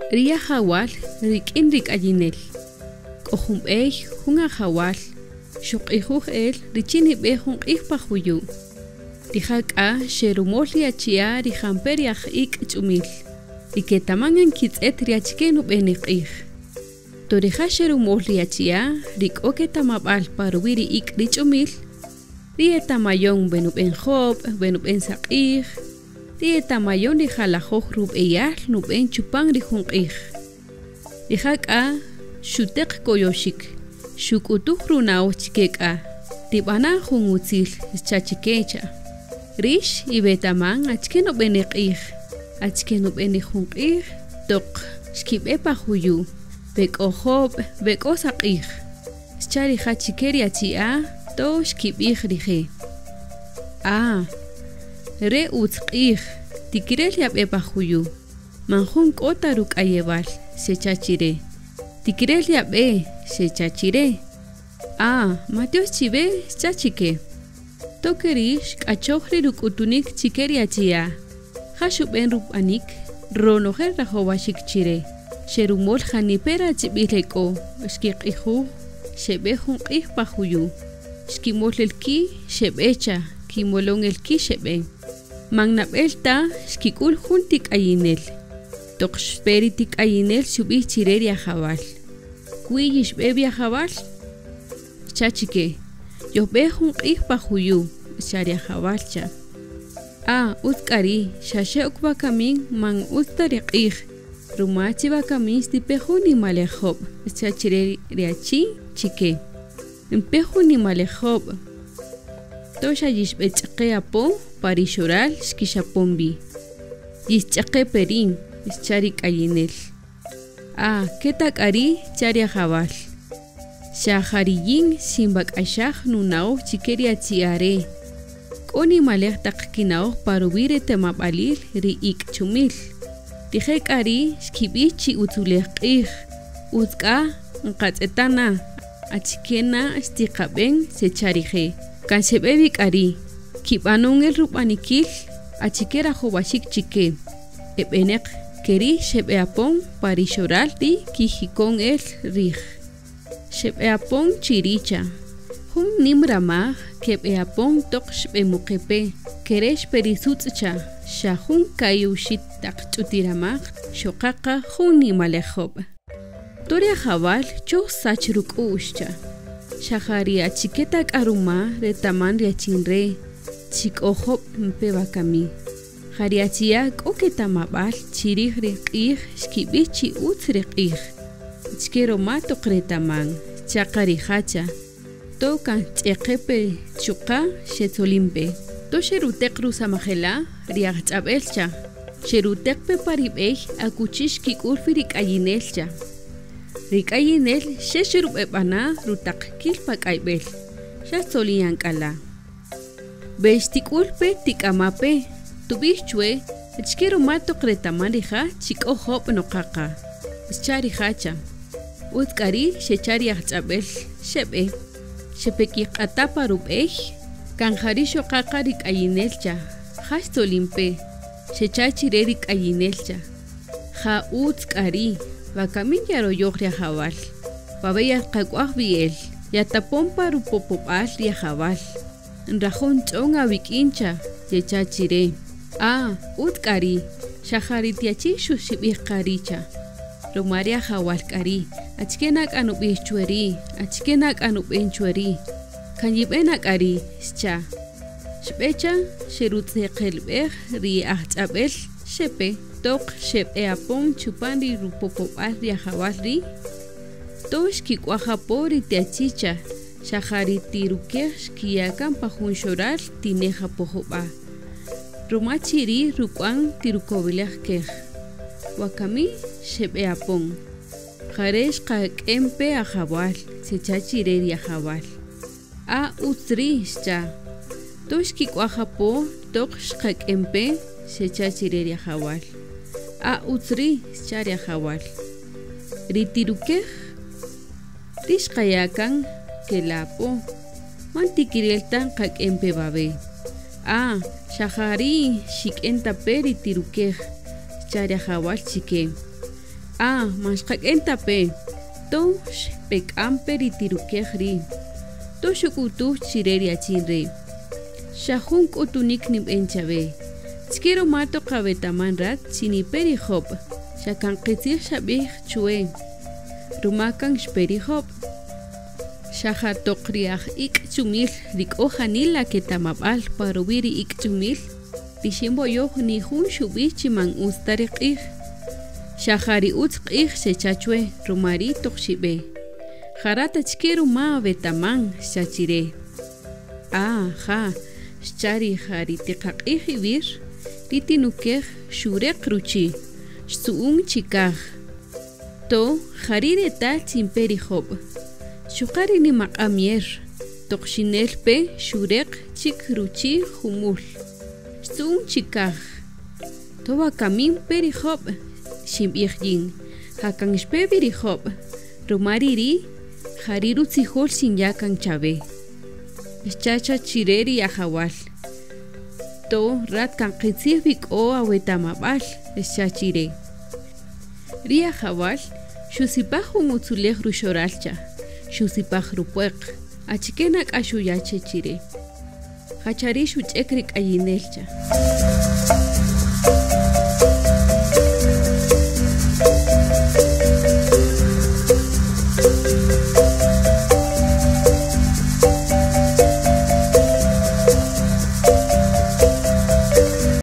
Ri ajawal rik'in ri k'ayinel. K'o jun b'ey jun ajawal xuq'ijuj el richin nib'e jun q'ij pa juyu'. Rija' k'a xerumol ri achi'a' ri jampe' ri aj ik' ch'umil, ri ketaman nkitz'et ri achike nub'en ri q'ij. To rija' xerumol ri achi'a' ri k'o ketamab'al pa ruwi' ri ik' ri ch'umil, ri etamayon we nub'en jöb', we nub'en saq'ij, ri etamayon ri jalajoj rub'eyal nub'en chupan ri jun q'ij. Rija' k'a xuteq koyoxik, xuk'utuj runa'oj chike k'a, tib'ana' jun utzil xcha' chike cha. Rix iwetaman achike nub'en ri q'ij, achike nub'en ri jun q'ij toq xkib'e pa juyu', we k'o jöb', we k'o saq'ij. Xcha' rija' chike ri achi'a' to xkib'ij rije'. Ah, re utz q'ij, tikirel yab'e pa juyu', man jun k'o ta ruk'ayewal, xecha' chire. Tikirel yab'e, xecha' chire. Ah, matyox chiwe, xcha' chike. To ke ri' xk'achoj ri ruk'utunik chike ri achi'a'. Ja xub'en rub'anik ronojel rajowaxik chire. Xerumol janipe' rachib'il e k'o, xkiq'ijuj, xeb'e jun q'ij pa juyu'. Xkimol el ki' xeb'e cha, kimolon el ki' xeb'e. Man nab'el ta xkik'ul jun ti k'ayinel. Toq xpe ri ti k'ayinel xub'ij chire ri ajawal. Wi yixb'e wi ajawal? Xcha' chike. Yojb'e jun q'ij pa juyu', xcha' ri ajawal cha. Ah, utz k'a ri', xa xe ok wakamin man utz ta ri q'ij, ruma chi wakamin xtipe jun nimalej jöb', xcha' chire ri achi chike. Npe jun nimalej jöb'. To xa yixb'ech'aqe apo pa ri xoral xkixapon wi. Yixch'aqe pe rin, xcha' ri k'ayinel. Ah, ke ta k'a ri', xcha' ri ajawal. Xa ja ri yin xinwak'axaj nuna'oj chike ri achi'a' re'. K'o nimalej taq kina'oj pa ruwi' retamab'alil ri ik' chumil. Rije' k'a ri' xkib'ij chi utzulej q'ij, utz k'a nqatz'eta' na, achike na xtiqab'en xecha' rije'. Kan xeb'e wi k'a ri', kib'anon el rub'anikil achike rajowaxik chike. E b'enäq ke ri' xeb'e'apon pa ri xoral ri kijikon el rij. Xeb'e'apon chi ri' cha. Jun nim ramaj keb'e'apon toq xb'emuqe pe, ke re' xpe ri sutz' cha, xa jun ka'i' oxi' taq ch'utiramaj xoqaqa jun nimalej jöb'. To ri ajawal choj xsach ruk'u'x cha. Xa ja ri achike ta k'a ruma retaman ri achin re' chi k'o jöb' npe wakami. Ja ri achi'a' k'o ketamab'al chi rij ri q'ij xkib'ij chi utz ri q'ij. Achike ruma toq retaman, xcha' qa rija' cha. To kan xch'eqe' pe chuqa' xetzolin pe. To xeruteq rusamajela' ri ajch'ab'el cha. Xeruteq pe pa ri b'ey akuchi xkik'ul wi ri k'ayinel cha. Ri k'ayinel xe xerub'eb'ana' rutaqkil pa k'ayb'el, xa xtzolin yan k'a la'. We xtik'ul pe tik'ama' pe, tub'ij chwe achike ruma toq retaman rija' chi k'o jöb' noqaqa, xcha' rija' cha. Utz k'a ri' xecha' ri ajch'ab'el, xeb'e. Xepekiq'ata' pa rub'ey, kan ja ri' xoqaqa ri k'ayinel cha, ja xtzolin pe, xecha' chi re ri k'ayinel cha. Ja utz k'a ri', wakamin yaroyoj ri ajawal. Wawe' yatqak'waj wi el, yatapon pa rupopob'al ri ajawal. Nrajo' nch'on awik'in cha, yecha' chi re. Ah, utz k'a ri', xa ja ri ti achi xuxib'ij qa ri' cha. Ruma ri ajawal k'a ri', achike na k'a nub'ij chwe ri', achike na k'a nub'en chwe ri'. Kan yib'e na k'a ri', xcha'. Xb'e cha, xerutzeqelb'ej ri ajch'ab'el, xepe. Toq xeb'e'apon chupan ri rupopob'al ri ajawal ri', to xkik'waj apo ri ti achi cha, xa ja ri ti rukej xkiya' kan pa jun xoral ti nej apo jub'a', ruma chi ri' ruk'wan ti rukowiläj kej. Wakami xeb'e'apon. Ja re' xqak'en pe ajawal, xecha' chi re ri ajawal. A utz ri', xcha'. To xkik'waj apo toq xqak'en pe, xecha' chi re ri ajawal. A utz ri', xcha' ri ajawal. Ri ti rukej ri xqaya' kan ke la' apo, man tikirel ta nqak'en pe wawe'. A xa ja ri' xik'en ta pe ri ti rukej, xcha' ri ajawal chi ke. Ah, man xqak'en ta pe. To xb'ek'am pe ri ti rukej ri'. To xuk'utuj chi re ri achin re'. Xa jun k'utunik nib'en chawe. Chike ruma toq awetaman rat chi nipe ri jöb'? Xa kan qitzij xab'ij chwe. Ruma kan xpe ri jöb'. Xa ja toq ri aj ik' chumil ri k'o janila ketamab'al pa ruwi' ri ik' chumil, ri xinb'oyoj ni jun xub'ij chi man utz ta ri q'ij. Xa ja ri utz q'ij xecha' chwe, ruma ri' toq xib'e. Ja rat achike ruma awetaman? xcha' chi re. Ah, ja, xcha' ri ja ri tiqaq'ij iwir, ri ti nukej xureq ruchi', xtzu'un chi kaj. To, ja ri' retal chi npe ri jöb'. Chuqa' ri nimaq'a' mier, toq xinel pe xureq chik ruchi' jumul. Xtzu'un chi kaj. To wakami npe ri jöb', xinb'ij yin. Ja kan xpe wi ri jöb', ruma ri ri' ja ri' rutzijol xinya' kan chawe. Xcha' cha chi re ri ajawal. To, rat kan qitzij wi k'o awetamab'al, xcha' chi re. Ri ajawal xusipaj jun utzulej ruxoral cha, xusipaj rupwaq, achike na k'a xuya' che chi re. Jacha ri' xuch'ek ri k'ayinel cha.